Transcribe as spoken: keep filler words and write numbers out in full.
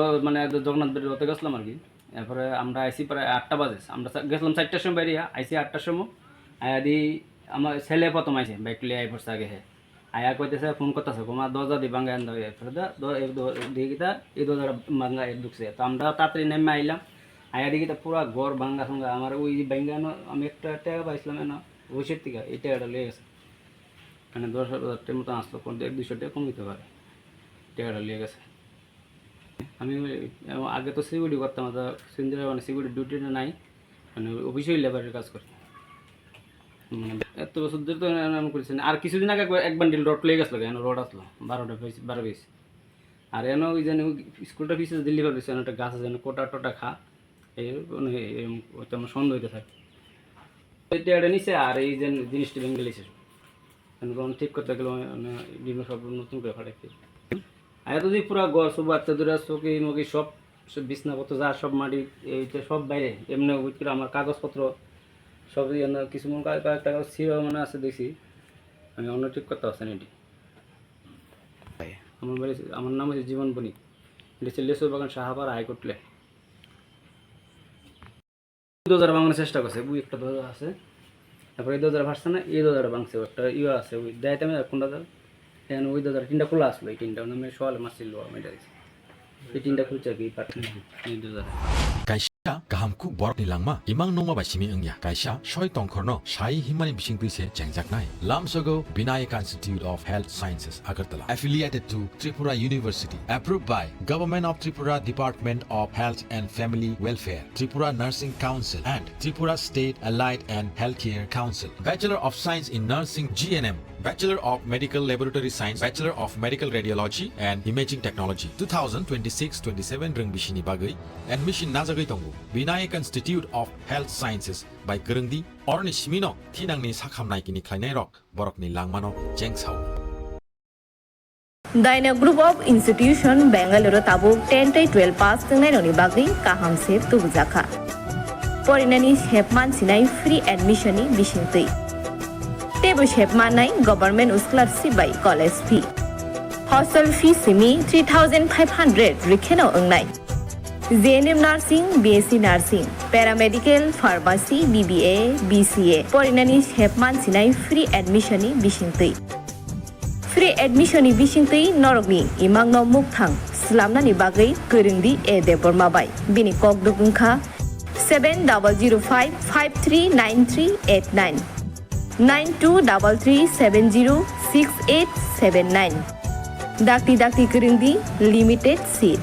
তো মানে একদম জগন্নাথ বাড়ির ওতে গেছিলাম আর কি। এরপরে আমরা আইসি প্রায় আটটা বাজে, আমরা সা-, গেছিলাম চারটার সময় বাইরে, আইসি আটটার সময়। আয়া দি আমার ছেলে প্রথম আইছে, বাইক লিয়ে আই পড়ছে আগে হে। আয়া কইতেছে, ফোন করতেছে, "কোমা দরজা দি ভাঙ্গা এন দাও।" এরপরে দা, দ-, এ দ-, দেখি তা এই দরজাটা ভাঙ্গা এ ঢুকছে। তো আমরা তাড়াতাড়ি নেমে আইলাম। আয়া দেখি তা পুরা ঘর ভাঙ্গা সঙ্গা, আমার ওই ভাঙ্গা এনো, আমি একটা টাকা পাইছিলাম এনো, ওইসের থেকে এই টাকাটা লিয়ে গেছে। মানে দশ হাজার টাকার মতো আসলো, কোন এক দুইশো টাকা কম হইতে পারে, টাকাটা লিয়ে গেছে। আমি ওই, এবং আগে তো সিকিউরিটি করতাম, তো সিন্দিরা মানে সিকিউরিটি ডিউটিটা নাই, মানে অফিসেই লেবারের কাজ করি। মানে এত বছর ধরে তো এমন, এমন করেছি না। আর কিছুদিন আগে একবার, এক বান্ডিল রড লেগে গেছিলো, এখানে রড আসলো, বারোটা পিস, বারো পিস। আর এনে ওই যেন ওই স্কুলটা পিছিয়ে দিল্লি পাবলিক, একটা গাছ আছে, যেন কোটা টোটা খা, এই মানে এরকম হয়তো আমার সন্দেহ হইতে থাকে। এটা এটা নিচে আর এই যে জিনিসটা ভেঙে গেছে, এখন ঠিক করতে গেলে মানে বিভিন্ন সব নতুন করে ফাটাইতে। আর যদি পুরা ঘর সব বাচ্চা ধরে চোখে মুখে সব, সব বিছনাপত্র যা সব মাটি, এইটা সব বাইরে। এমনি ওই করে আমার কাগজপত্র সব ইয়ে না, কিছু মনে কয় কয়েকটা কাগজ ছিঁড়া মানে আছে দেখছি, আমি অন্য ঠিক করতে পারছেন এটি। আমার বাড়ি, আমার নাম হচ্ছে জীবন বণিক, এটা হচ্ছে লেচুর বাগান, শাহপাড়া, হাইকোর্ট লেন। দুই হাজার ভাঙানোর চেষ্টা করছে, ওই একটা দরজা আছে, তারপরে এই দরজা ভাঙছে না, এই দরজাটা ভাঙছে, একটা ইয়ে আছে, ওই দেয় আমি কোনটা দরজা, এখন ওই দরজা তিনটা খোলা আসলো, এই তিনটা মানে সকালে মারছিল, আমি এটা দিছি। এই তিনটা খুলছে আর কি, এই পার্ট, এই দরজা। Kaisa kaham kuk borokni langma imang nokma bai simi wngya. Kaisa soi tongkhorno sai himmani bisingtwi se chengjaknai. Lamsogo Vinayak Institute of Health Sciences, Agartala, affiliated to Tripura University, approved by Government of Tripura Department of Health and Family Welfare, Tripura Nursing Council and Tripura State Allied and Healthcare Council. Bachelor of Science in Nursing, G N M, Bachelor of Medical Laboratory Science, Bachelor of Medical Radiology and Imaging Technology, two thousand twenty-six twenty-seven rwng bisini bagwi admission najagwi tongo. Vinayak Institute of Health Sciences bai kwrwngdi, oroni simino thinangni sakham naikini khlainairok borokni langmano chengsao. Dyna Group of Institution, Bengaluru tabuk ten tei twelve pass twngnai rokni bagwi kaham se tubujakha. Porinani sep mansinai free admission ni bisingtwi. Teibo sep mannai government scholarship bai college fee. Hostel fee simi three thousand five hundred rikheno wngnai. J N M Nursing, B S C Nursing, Paramedical, Pharmacy, B B A, B C A. Porinani sep mansinai free admission ni bisingtwi. Free admission ni bisingtwi norokni imangno mukthang slamnani bagwi kwrwngdi A Debbarma bai. Bini kokduk wngkha seven double zero five five three nine three eight nine, nine two double three seven zero six eight seven nine. Dakti dakti kwrwngdi, limited seat.